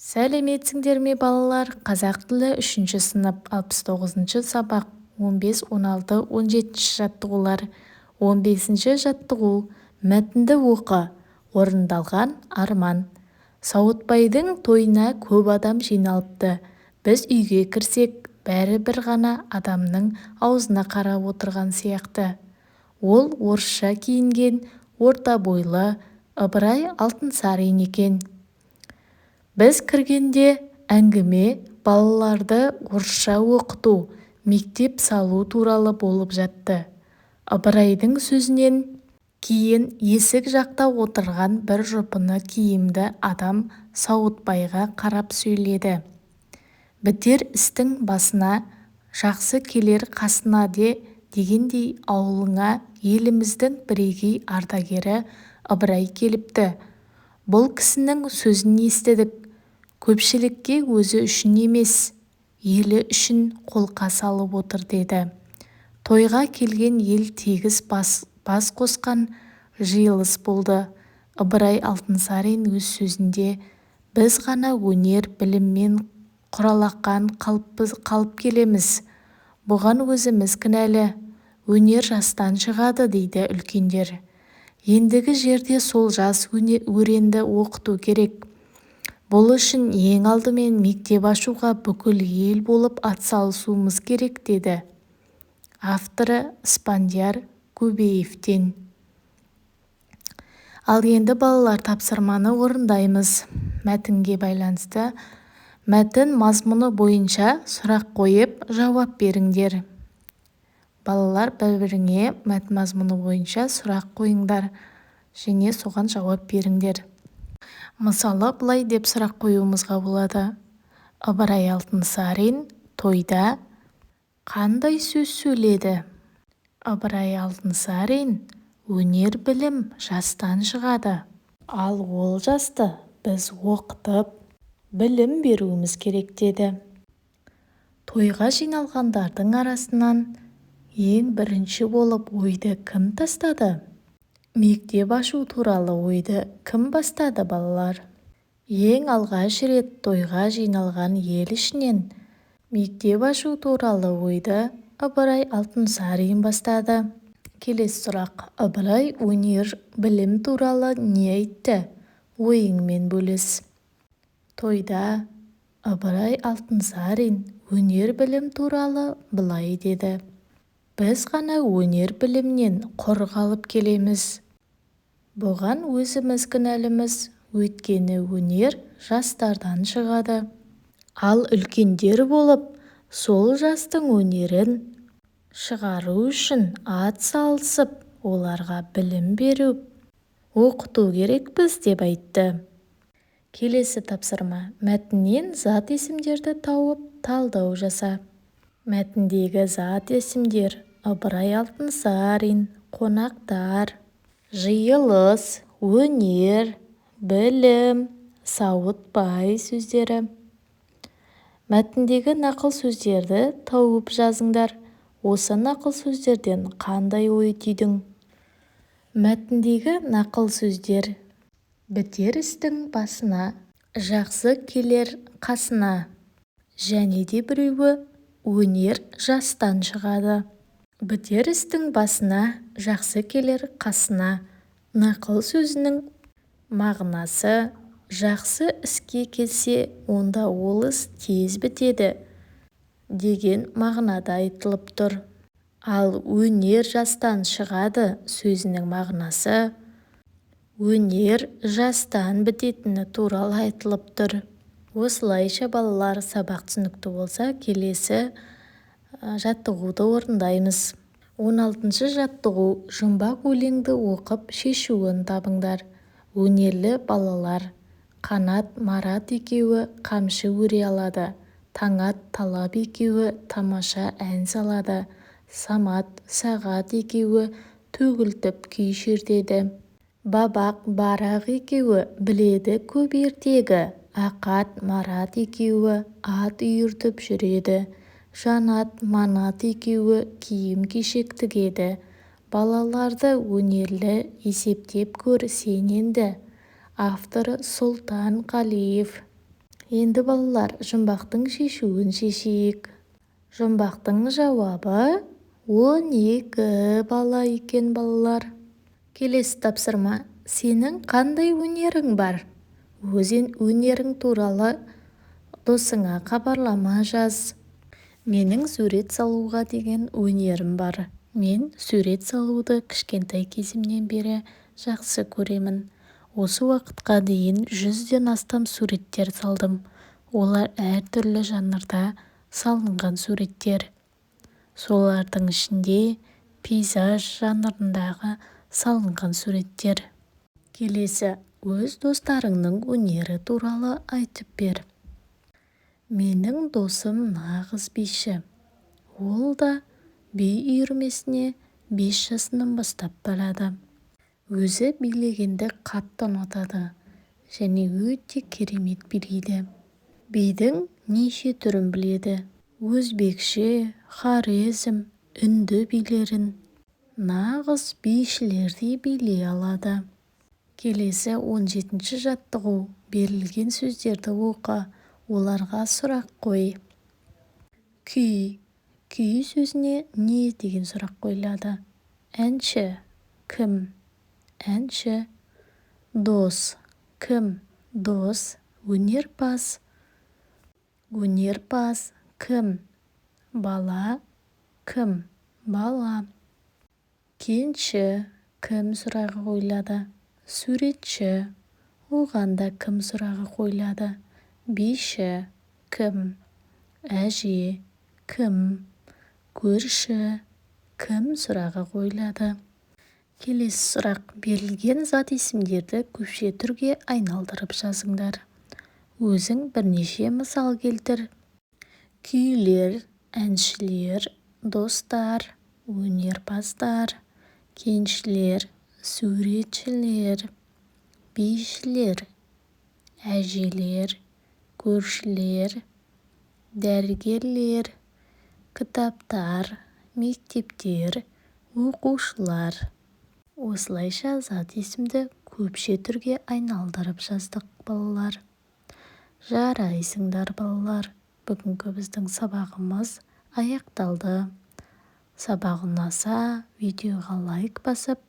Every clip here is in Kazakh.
Сәлеметсіңдер ме, балалар! Қазақ тілі, үшінші сынып, 69-сабақ, 15, 16, 17-жаттығулар. 15-жаттығу. Мәтінді оқы. Орындалған арман. Сауытбайдың тойына көп адам жиналыпты. Біз үйге кірсек, бәрі бір ғана адамның аузына қарап отырған сияқты. Ол орысша киінген, орта бойлы Ыбырай Алтынсарин екен. Біз кіргенде әңгіме балаларды орысша оқыту, мектеп салу туралы болып жатты. Ыбырайдың сөзінен кейін есік жақта отырған бір жұпыны киімді адам Сауытбайға қарап сөйледі: «Бітер істің басына, жақсы келер қасына дегендей ауылыңа еліміздің бірегей ардагері Ыбырай келіпті. Бұл кісінің сөзін естідік. Көпшілікке өзі үшін емес, елі үшін қолқа салып отыр», – деді. Тойға келген ел тегіс бас қосқан жиылыс болды. Ыбырай Алтынсарин өз сөзінде: «Біз ғана өнер, білімнен құралақан қалып келеміз. Бұған өзіміз кінәлі. Өнер жастан шығады дейді үлкендер. Ендігі жерде сол жас өренді оқыту керек. Бұл үшін ең алдымен мектеп ашуға бүкіл ел болып атсалысуымыз керек», – деді. Авторы Спандияр Көбеевтен. Ал енді, балалар, тапсырманы орындаймыз. Мәтінге байланысты мәтін мазмұны бойынша сұрақ қойып, жауап беріңдер. Балалар, бір-біріңе мәтін мазмұны бойынша сұрақ қойыңдар және соған жауап беріңдер. Мысалы, былай деп сұрақ қоюымызға болады: Ыбырай Алтынсарин тойда қандай сөз сөйледі? Ыбырай Алтынсарин өнер-білім жастан шығады, ал ол жасты біз оқытып, білім беруіміз керек деді. Тойға жиналғандардың арасынан ең бірінші болып ойды кім тастады? Мектеп ашу туралы ойды кім бастады, балалар? Ең алғаш рет тойға жиналған ел ішінен мектеп ашу туралы ойды Ыбырай Алтынсарин бастады. Келесі сұрақ. Ыбырай өнер, білім туралы не айтты? Ойыңмен бөліс. Тойда Ыбырай Алтынсарин өнер-білім туралы былай деді: «Біз ғана өнер-білімнен құр қалып келеміз. Бұған өзіміз кінәліміз. Өйткені өнер жастардан шығады. Ал үлкендер болып сол жастың өнерін шығару үшін ат салысып, оларға білім беріп, оқыту керекпіз», – деп айтты. Келесі тапсырма. Мәтіннен зат есімдерді тауып, талдау жаса. Мәтіндегі зат есімдер: Ыбырай Алтынсарин, қонақтар, жиылыс, өнер, білім, Сауытбай сөздері. Мәтіндегі нақыл сөздерді тауып жазыңдар. Осы нақыл сөздерден қандай ой түйдің? Мәтіндегі нақыл сөздер: бітер істің басына, жақсы келер қасына. Және де біреуі: өнер жастан шығады. Бітер істің басына, жақсы келер қасына нақыл сөзінің мағынасы жақсы іске келсе, онда ол іс тез бітеді деген мағынада айтылып тұр. Ал өнер жастан шығады сөзінің мағынасы өнер жастан бітетіні туралы айтылып тұр. Осылайша, балалар, сабақ түсінікті болса, келесі жаттығуды орындаймыз. 16-жаттығу. Жұмбақ өлеңді оқып, шешуін табыңдар. Өнерлі балалар: Қанат, Марат екеуі қамшы өре алады. Таңат, Талап екеуі тамаша ән салады. Самат, Сағат екеуі төгілтіп күй шертеді. Бабақ, Барақ екеуі біледі көп ертегі. Ақат, Марат екеуі ат үйіртіп жүреді. Жанат, Манат екеуі киім-кешек тігеді. Балаларды өнерлі есептеп көр сен енді. Авторы Сұлтан Қалиев. Енді, балалар, жұмбақтың шешуін шешейік. Жұмбақтың жауабы 12 бала екен, балалар. Келесі тапсырма. Сенің қандай өнерің бар? Өз өнерің туралы досыңа хабарлама жаз. Менің сурет салуға деген өнерім бар. Мен сурет салуды кішкентай кезімнен бері жақсы көремін. Осы уақытқа дейін 100-ден астам суреттер салдым. Олар әртүрлі жанрда салынған суреттер. Солардың ішінде пейзаж жанрындағы салынған суреттер. Келесі, өз достарыңның өнері туралы айтып бер. Менің досым нағыз биші. Ол да би үйірмесіне 5 жасынан бастап барады. Өзі билегенді қатты ұнатады және өте керемет билейді. Бидің неше түрін біледі. Өзбекше, хорезм, үнді билерін нағыз бишілердей билей алады. Келесі 17-ші жаттығу. Берілген сөздерді оқы, оларға сұрақ қой. Күй. Күй сөзіне не деген сұрақ қойылады? Әнші. Кім? Әнші. Дос. Кім? Дос. Өнерпаз. Өнерпаз. Кім? Бала. Кім? Бала. Кенші. Кім сұрағы қойылады? Суретші. Оған да кім сұрағы қойылады? Биші. Кім? Әже. Кім? Көрші. Кім сұрағы қойылады? Келесі сұрақ. Берілген зат есімдерді көпше түрге айналдырып жазыңдар. Өзің бірнеше мысал келтір. Күйлер, әншілер, достар, өнерпаздар, кеншілер, суретшілер, бишілер, әжелер, көршілер, дәрігерлер, кітаптар, мектептер, оқушылар. Осылайша зат есімді көпше түрге айналдырып жаздық, балалар. Жарайсыңдар, балалар. Бүгінгі біздің сабағымыз аяқталды. Сабақ ұнаса, видеоға лайк басып,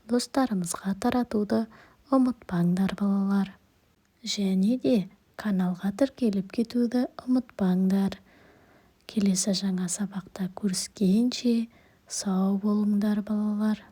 достарымызға таратуды ұмытпаңдар, балалар. Және де каналға тіркеліп кетуді ұмытпаңдар. Келесі жаңа сабақта көріскенше сау болыңдар, балалар.